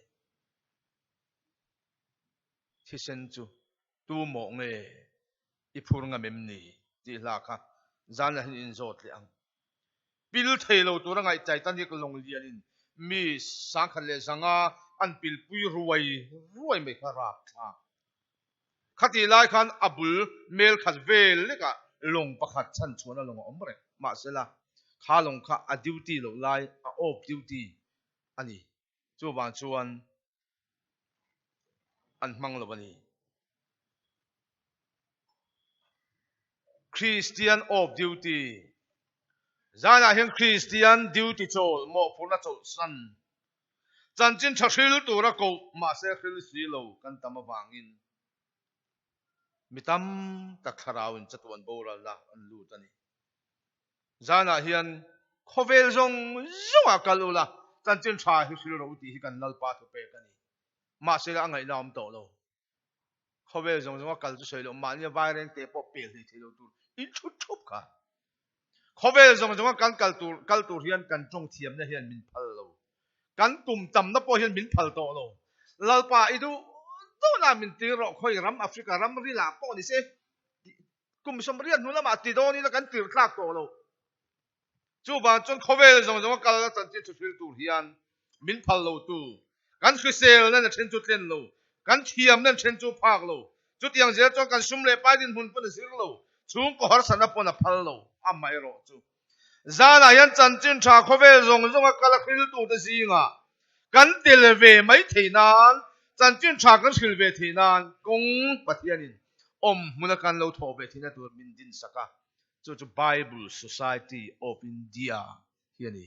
thisen chu Tu mawh nge i phur ngam em ni? tih hla kha zan ah hian in zawt leh ang. Pil thei lo tura ngaih Titanic lawng lianin mi 10,500 an pilpui ruai ruai mai kha rapthlak. Khatih lai khan a bul mel khat vel lekah lawng pakhat chhanchhuahna lawng a awm reng. Mahsela, kha lawng kha a duty loh lai a off duty a ni. Chuvang chuan an hmang lo a ni. Kristian off duty Zanah hian Kristian duty chawl mawhphurhna chawlhsan chanchin tha hril tura koh mahse hril si lo kan tam avangin mi tam tak thlarauin chatuan boralna an lut a ni. Zanah hian khawvel zawng zawngah kal ula, chanchin tha hi hril rawh u tih hi kan Lalpa thupek a ni. Mahse a ngaihna awm tawh lo. Khawvel zawng zawnga kal chu sawi loh, mahnia vaireng te pawh pel hlei thei lo tur in thut thup kha. Khawvel zawng zawnga kan kal tur kal tur hian kan tawng thiamna hian min phal lo. Kan kum tamna pawh hian min phal tawh lo. Lalpa i duh duhna min tir rawh, khawi ram Africa ram rilah pawh ni se. Kum 80 hnu lamah ti dawn ila kan tir tlak tawh lo. Chuvang chuan khawvel zawng zawnga kalna chanchin thu hril tur hian min phal lo tu, kan hriselna na then chu tlen lo, kan thiamna na then chu phak lo, chutiang zel chuan kan sum leh pai dinhmun pawn a zir lo, chhungkaw harsatna pawn a phal lo, amaherawh chu zanah hian chanchin tha khawvel zawng zawnga kal a hril tute zingah kan tel ve mai theih nan, chanchin tha kan hril ve theih nan kawng Pathianin awm hmuna kan lo thawh ve theihna tur min dinsak a. Chu chu Bible Society of India hi a ni.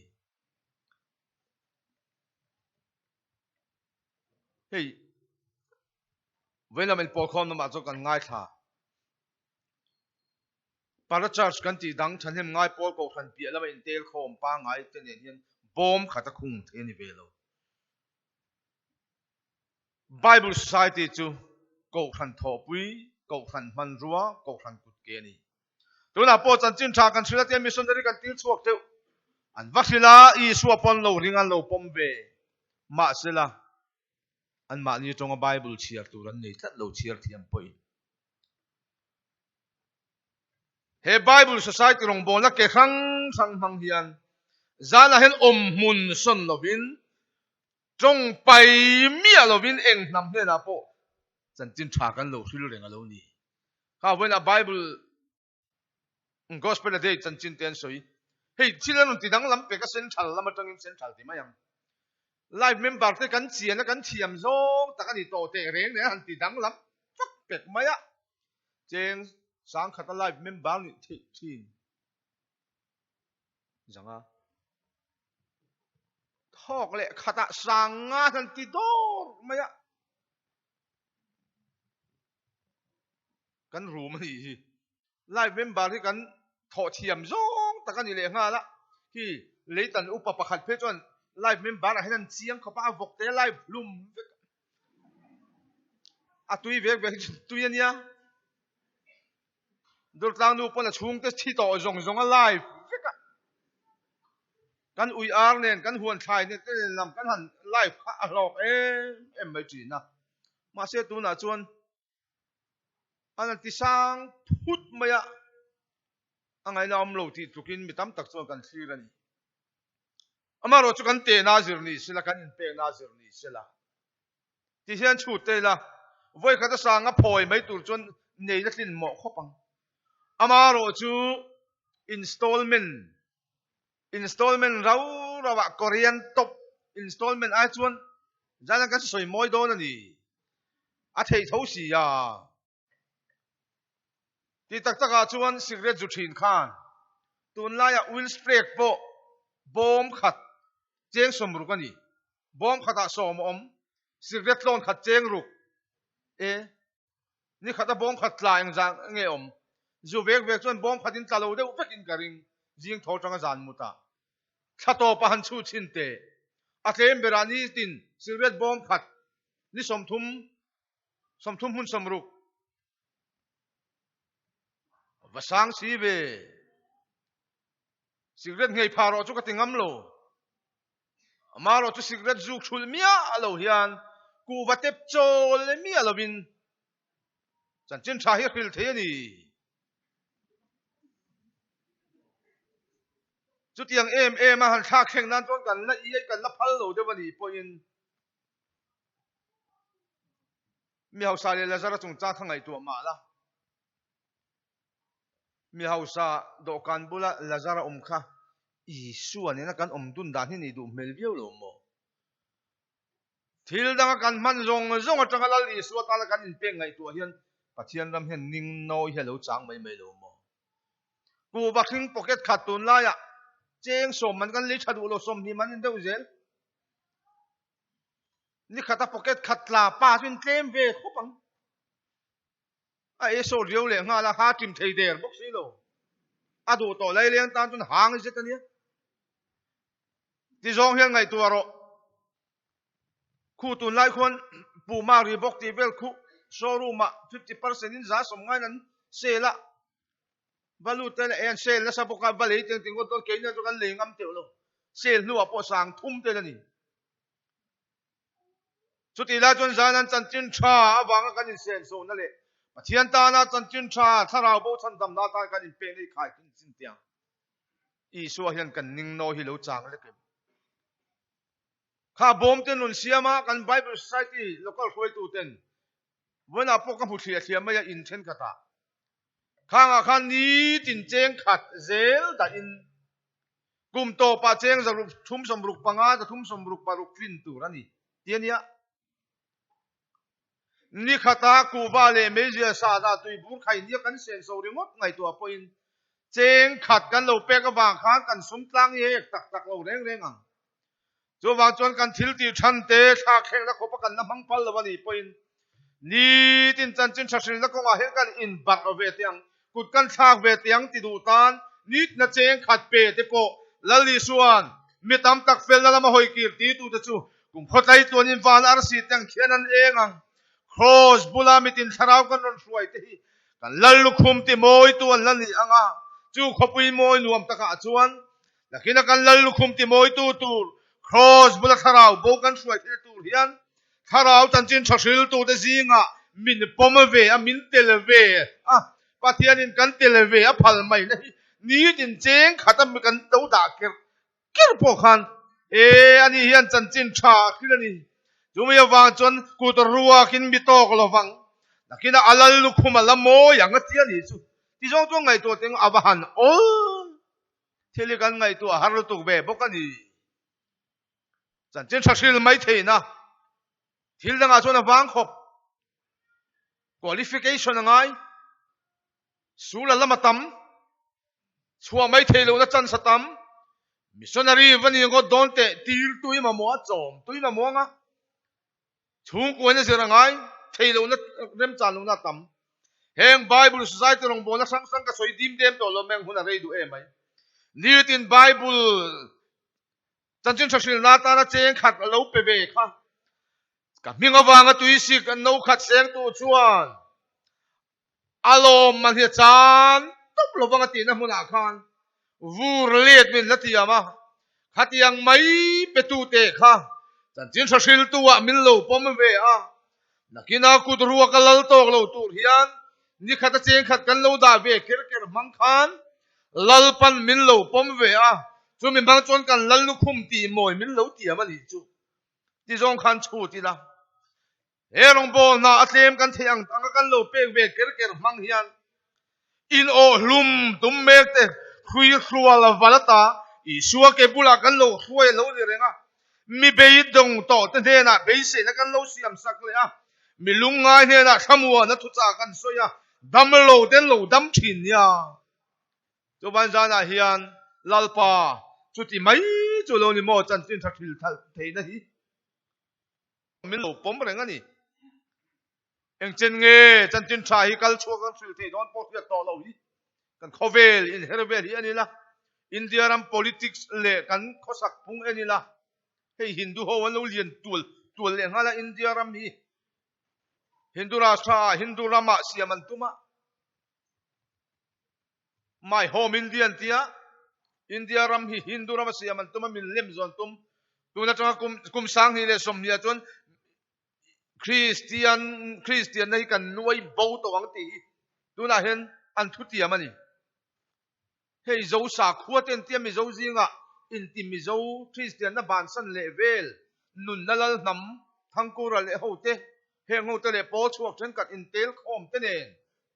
Hei Veilam inpawlkhawm lamah chuan kan ngaithla. Para Church kan tih dang thahnem ngai pawl kohhran piah lama intel khawm pangngai te nen hian bawm khat a khung thei a ni ve lo. Bible Society chu kohhran thawhpui, kohhran hmanrua, kohhran kutke a ni. Tunah pawh chanchin tha kan hrilh a tia missionary kan tir chhuak teuh. An va hrilh a, Isua pawn lo ring an lo pawm ve. Mahsela, anmahni tawnga Bible chhiar tur an nei tlat lo chhiar thiam pawhin. He Bible Society rawngbawlna ke hrang hrang hmang hian zanah hian awmhmun sawn lovin Tawng pai miah lovin eng hnam hnenah pawh chanchin tha kan lo hril reng a lo ni. Kha vawiinah Bible Gospel a day chanchin te an sawi. Hei thil an rawn ti danglam pek a central lam atangin central ti mai ang. Life member te kan chian a kan thiam zawng tak a ni tawh teh reng nen a han ti danglam vak pek mai a. Cheng sangkhata life member nih theih thin zanga. Thawk leh khatah sang nga han ti dawr mai a, kan room a nih hi. Life member hi kan thawh thiam zawng tak a ni leh nghal a, khi leitan upa pakhat phei chuan life member ah hian an chiang khawp a, a vawk te live hlum vek a, a tui vek vek hi chu tui a nia. Durtlang nu pawn a chhungte thi tawh zawng zawng a live vek a, kan ui ar nen kan huan thlai nen te nen lam kan han live kha a hlawk em em mai thin a, mahse tunah chuan an han ti sang phut mai a, a ngaihna awm lo tih tlukin mi tam tak chuan kan thlir a ni. Amaherawhchu kan tehna zir ni sela, kan inpekna zir ni sela. Ti hian chhut te ila, vawi khat a sanga phawi mai tur chuan nei la tlin mawh khawp ang. Amaherawh chu installment, installment rau rau ah Korean top installment ai chuan zan kan sawi mawi dawn a ni. A theih tho si a. Ti tak takah chuan cigarette zu thin khan tunlaiah oil spray pawh bawm khat cheng 60 a ni. Bawm khatah sawm a awm, cigarette tlawn khat cheng ruk e, ni khata bawm khat tla engzah nge awm? Zu vek vek chuan bawm khat in tla lo deuh vekin ka ring, zing tho tanga zan mut ah. Thla tawp a han chhu chhin teh. A tlem berah nitin cigarette bawm khat ni 30, 30 hmun 60. Va sang si ve. Cigarette nghei phah rawh chu ka ti ngam lo. Amaherawh chu cigarette zuk hrulh miah lo hian kuhva tep chawl miah lovin chanchin tha hi a hril thei a ni. Chutiang em em a han thlak thleng nan chuan kan la iai kan la phal lo deuh a nih pawhin mi hausa leh Lazara chungchang kha ngaihtuah mah la. Mi hausa dawhkan bula Lazara awm kha Isua nena kan awm dun dan hi nei duh hmel viau lo maw? Thil danga kan hman zawng zawng atanga Lal Isua tana kan inpek ngaihtuah hian Pathian ram hian ning nawi hi a lo chang mai mai lo maw? Kuhva hring pocket khat tunlaiah cheng 10 man kan lei tha duh lo, 20 man in deuh zel. Ni khata pocket khat tla pa chu in tlem ve khawp ang. A ei sawt riau leh nghal a, ha ṭim thei der bawk si lo. A duh tawh laileng tan chuan hang zet a nia. Ti zawng hian ngaihtuah rawh. Khu tunlai khuan Puma Reebok tih vel khu showroom ah 50% in za 90 in an sale a, va lut te leh an sale nasa bawk a, va lei teng teng ngawt dawn keini chu kan lei ngam teuh lo. Sale hnuah pawh sang thum tel a ni. Chutih lai chuan zan an chanchin tha avanga kan insenchhuahna leh Pathian tana chanchin tha thlarau bo chhandamna atan kan inpekna i khai khin chin tiang Isua hian kan ning nawi hi lo chang lek em? Kha bawm ten rawn siam a, kan Bible Society local hruaitu ten vawiinah pawh ka hmu thliah thliah mai a in thenkhatah khangah khan nitin cheng khat zel dahin kum tawpah cheng zaruk thum sawmruk panga za thum sawmruk paruk tlin tur a ni ti a nia. Ni khata kuhva leh meizia sahdah tuibur khai nia kan senso ringawt ngaihtuah pawhin cheng khat kan lo pek avang khan kan sum tlang hi hek tak tak lo reng reng ang. Chuvang chuan kan thil tih than te thlak thlengna khawpa kan la hmang phal lo a nih pawhin nitin chanchin tha hrilna kawngah hian kan inbarh ve teh ang, kut kan thlak ve teh ang ti duh tan nitina cheng khat pe te pawh Lal Isua'n mi tam tak felna lama hawi kir ti tute chu kum khawtlai tluanin van arsi te ang khian an eng ang. Kraws bula mitin thlarau kan rawn hruai te hi kan Lal lukhum ti mawitu an la ni ang a, chu khawpui mawi nuam takah chuan Nakina kan Lal lukhum ti mawitu tur Kraws bula thlarau bo kan hruai theihna tur hian thlarau chanchin tha hriltute zingah min pawm ve a, min tel ve a, Pathianin kan tel ve a phal mai na hi nitin cheng khat a kan lo dah ker ker pawh khan e ani hian chanchin tha a hril a ni. Chumi avang chuan kut ruakin mi tawk lovang nakina a Lal lukhum a la mawi ang a ti a nih chu. Tizawng chuan ngaihtuah teng a va han awl. Thil hi kan ngaihtuah har lutuk ve bawk a ni. Chanchin tha hril mai theihna thil dangah chuan a vang khawp. Qualification a ngai, sul a lam a tam, chhuah mai theih lohna chance a tam, missionary va ni ngawt dawn teh tir tui mamawh a chawm tui mamawh anga Chhungkuaina zir a ngai thei lohna remchan lohna a tam. Heng Bible Society rawngbawlna hrang hrang ka sawi dim dem tawh lo meng hun a rei duh em mai. Nitin Bible chanchin tha hrilna atana cheng khat a lo pe ve kha. Ka hming avanga tuisik an no khat sengtu chuan a lawm man hi a chan tawp lo vang a tihna hmunah khan vur let min la tiam a, khatiang mai petute kha chanchin hra hriltu ah min lo pawm ve a, nakina kut ruak a lal tawk lo tur hian nikhat a cheng khat kan lo dah ve ker ker hmang khan Lalpan min lo pawm ve a, chumi hmang chuan kan lal lukhum tih mawi min lo tiam a nih chu ti zawng khan chhut ila. He rawngbâwl hna a tlêm kan theih ang anga kan lo pêk ve ker ker hmang hian in awh hlum tum mêk te hrui hrual a val ata Isua ke bulah kan lo hruai a lo ni reng a, mi beidawng tawh te hnênah beiseina kan lo siam sak leh a, mi lungngai hnênah thlamuana thuchah kan sawi a, dam lo te an lo dam ṭhin nia. Chuvan zanah hian Lalpa chuti mai chu lo ni maw chanchin ṭha ṭhil theihna hi? Min lo pawm reng a ni. Engchen nge chanchin tha hi kal chhuak kan hrilh theih dawn pawh hriat tawh lo hi kan khawvel inher vel hi a ni la. India ram politics leh kan khawsak phung en ila hei Hindu ho an lo lian tual tual leh nghal a India ram hi Hindu rashtra ah Hindu ramah siam an tum a. My home India an tia, India ram hi Hindu ram a siam an tum a, min lem zawn tum. Tun atanga kum kum 20 20 ah chuan Kristian Kristianna hi kan nuai bo tawh ang tih hi tunah hian an thutiam a ni. Hei Zo sakhua te an tia Mizo zingah inti Mizo Kristianna bansan leh vel nunna lal hnam Thangkura leh hote heng hote leh pawl chhuak thenkhat intel khawm te nen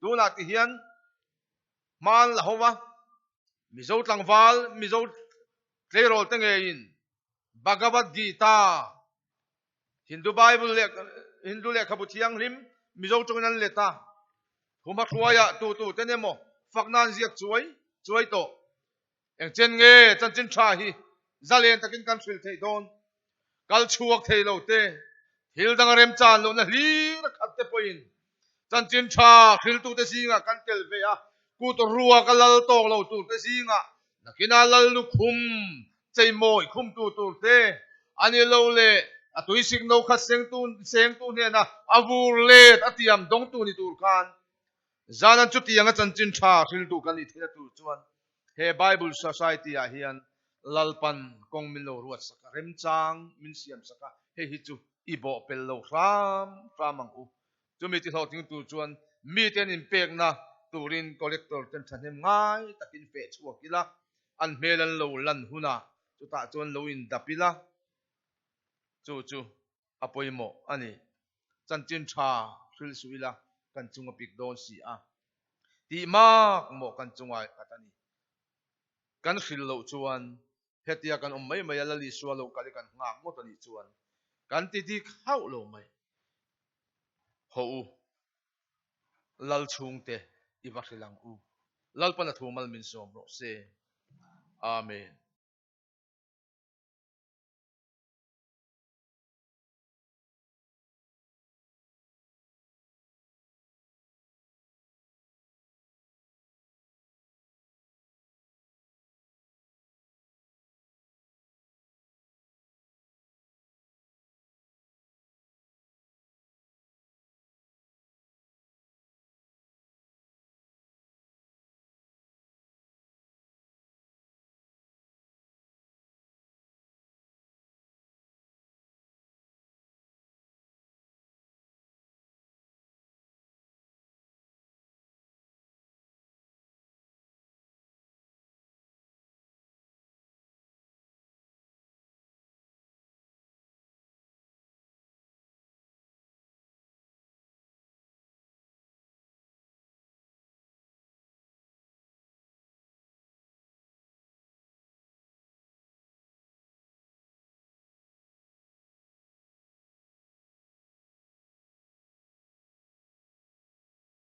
Tunah ti hian hman la ho va, Mizo tlangval, Mizo tleirawl te ngeiin Bhagavad Gita, Hindu Bible leh Hindu lehkhabu thianghlim Mizo tawngin an let a, thuma hruaiah tu tu ten emaw fakna an ziak chuai chuai tawh. Engchen nge chanchin tha hi zalen takin kan hrilh theih dawn? Kal chhuak thei lo te, thil dang a remchan lohna hlir a khat te pawhin chanchin tha hriltute zingah kan tel ve a, kut ruak a lal tawk lo turte zingah nakina lal lukhum cheimawi khumtu turte a ni lo leh a tuisik no khat sengtu sengtu hnena a vur let a tiam dawngtu ni tur khan Zanan chutianga chanchin tha hriltu kan nih theihna tur chuan he Bible Society ah hian Lalpan kawng min lo ruat sak a, remchang min siam sak a, hei hi chu i bawh pel lo hram hram ang u. Chumi ti hlawhtling tur chuan Mite an inpekna turin collector ten thahnem ngai takin feh chhuak ila, an hmel an lo lan hunah chutah chuan lo indap ila, chu chu a pawimawh a ni. Chanchin tha hril suh ila kan chung a pik dawn si a, tih mak mawh kan chunga khat a ni. Kan hril loh chuan hetia kan awm mai mai a, Lal Isua lo kal i kan nghak ngawt a nih chuan kan ti dik hauh lo mai. Haw u, Lal chhungte i va hrilh ang u. Lalpan a thu mal min sawm rawh se. Amen.